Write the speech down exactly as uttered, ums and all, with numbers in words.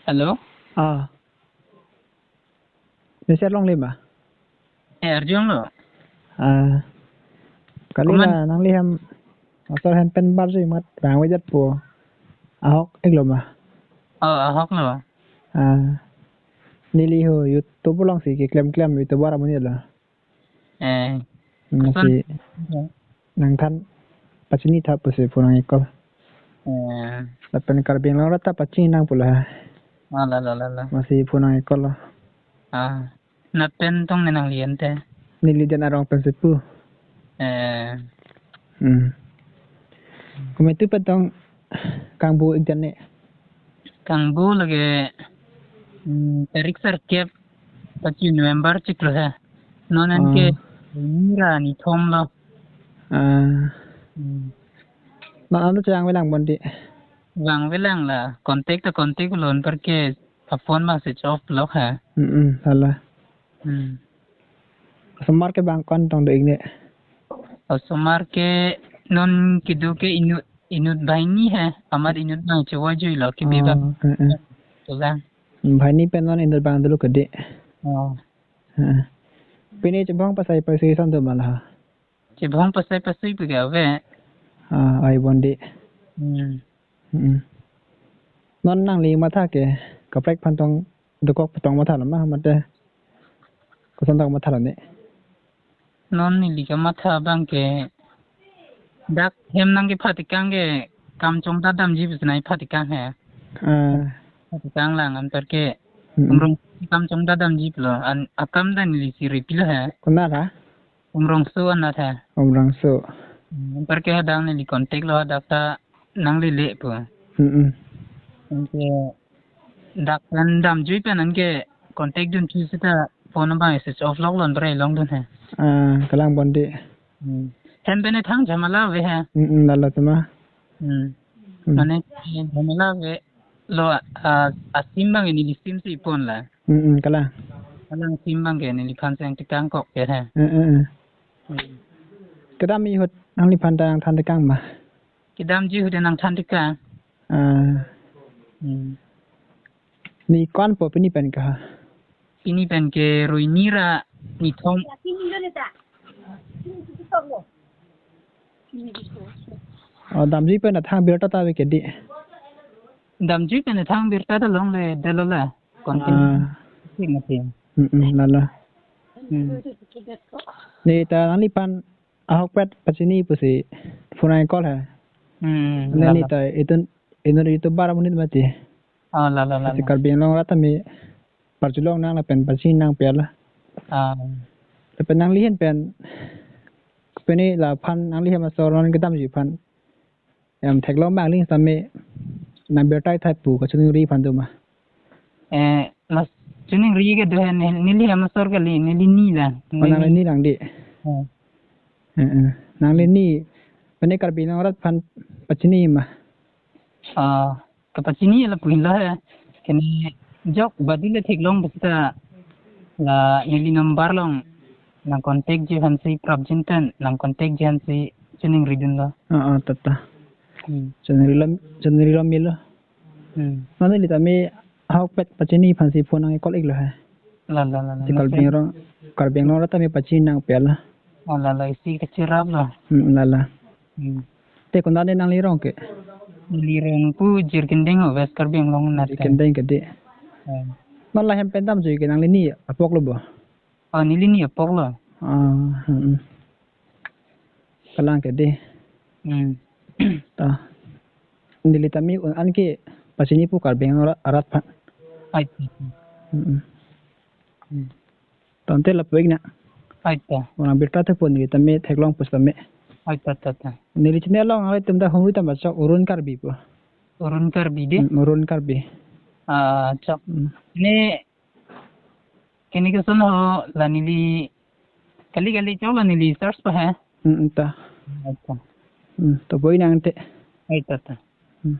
Hello? Ah. Neli si arlong le ma? Eh, arjong lo. Ah. Kali Koman? La nangli hem asor hem pen bar jui mat bang wejat po. Ahok ik lo ma? Oh, ahok lo. Ah. Neli ho YouTube along si keklem klem YouTuber amonit lo. Eh, Masi koson? Nangthan pachini tha pusi phone nang-e call. Eh. Lapen Karbi Anglong rat ta pachini nang pulo ha. Ah, la, la, la, la. Masi phone nang-e call lo. Ah, nat pen tong ne nangli ante? Neli Den Arong pen si pu. Eh. Hmm. Kometu pen tong kangbu ik dan ne? Kangbu lake, hmm, tarik sirkep, pachi November chiklo he. Non an ke Ah. Mira ni thom lo. Ah. Hmm. Non an lo chang velang bondi. Vang velang la, contact ta contact lo anparke a phone ma switch off lo he. Hmm, hmm, hala. Hmm. Osomar ke bang ko-an tong do ik ne? Osomar ke non kedo ke inut, inut banghini he, amat inut bang chevoi jui lo, kebi bang. Oh, eh, eh. Tulang. Banghini pen non inut bang dolo kedi. Oh. Eh. Pini chebong pasai pasui son do ma la? Chebong pasai pasui pu ke ave. Ah, ai bondi. Hmm. Hmm. Non nangli matha ke kaprek aphan tong dokok pu tong matha lo ma mate koson tong matha lo ne? Non neli kamatha abang ke dak hem nangkephatikang ke kam chongdat damji pusi nangphatikang he. Ah. Phatikang lang anparke Hmm. Umrong kam chongdat damji pulo an akam dan neli si repi lo he. Konat ha? Umrongso anat he. Umrongso. Hmm, anparke hadak neli contact lo hadak ta nanglele pu. Hmm, hmm. Anke dak pen damjui pen anke contact dun thu seta phone abang switch off lok lon bre longdun he. Ah, kalang bondi. Hmm. Hem pen ne thang jhamala ave he. Hmm, hmm, lalo tema. Hmm. Hmm. Mane, eh, jhamala ave lo, ah, a-sim abang neli sim si pon la. Hmm, hmm, kalang. Kalang sim abang ke neliphan si nangtekang kok ke he. Hmm, hmm, hmm. Hmm. Kedamji ahut nangliphan ta nangthantekang ma? Kedamji ahut nangthantekang. Ah. Hmm. Ne ko-an po pini pen ke ha? Pini pen ke rui ni ra ni thom. Oh, damjui pen athang birta ta ave kedi. Damjui pen athang birta ta longle delo la. Kontin. Ah. Sing mati. Hmm, hmm, lalo. Hmm. Ne ta nangliphan ahokpet pachini pusi phone nang-e call he. Hmm, ne lalo. Ne ta itun inut YouTuber amonit mati. Oh, lalo, lalo. Masi Karbi Anglong rat tame parjulong nang lapen pachini nang pu la. Ah. Lapen nangli ahin pen pini laphan nangli hem asor non kedamji aphan em theklong abang ling same nang birta thai pu kachiningri aphan do ma? Eh, mas chiningri ke do he ne-, neli hem asor kali, neli ni la. Oh, nangli ni lang di. Eh. Eh, eh. Nangli ni pini Karbi Anglong rat aphan pachini ma? Ah, kapachini lapu-an lo he. Kene jok badu le theklong pu seta la neli number along nang contact ji aphan si prapjin pen nang contact ji aphan si chiningri dun lo. Ah, ah, tata. Hmm. Chiningri lo, chiningri lo melo. Hmm. Mane neli tame ahokpet pachini aphan si phone nang-e call ik lo he. La, la, la, la. Si Karbi Anglong, Karbi Anglong rat tame pachini nang pu la. Oh, la, la, isi kachirap lo. Hmm, lalo. Hmm. Te konat ne nangli rong ke? Neli rong pu Jirikinding ho, West Karbi Anglong anat. Jirikinding kedi. Eh. Non la hem pen damjui ke nangli ni apok lo bo? Oh, neli ni apok lo. Ah, hmm, hmm. Kalang kedi. Hmm. Ta. Neli tame un-an ke pachini pu Karbi Anglong ra-, rat aphan. Ai. Hmm, hmm. Hmm. Tangte lapu ik na. Ai ta. Orang birta te pu neli tame theklong pusitame. Ai ta, ta, ta. Neli channel along nanglitum ta hongri ta ma chok Urun Karbi pu. Urun Karbi de? Hmm, Urun Karbi. Ah, chok. Hmm. Ne kene koson ho la neli kali kali chok la neli search pa he. Hmm, hmm, ta. Ai ta. Hmm, to boi nangte. Ai ta, ta. Hmm.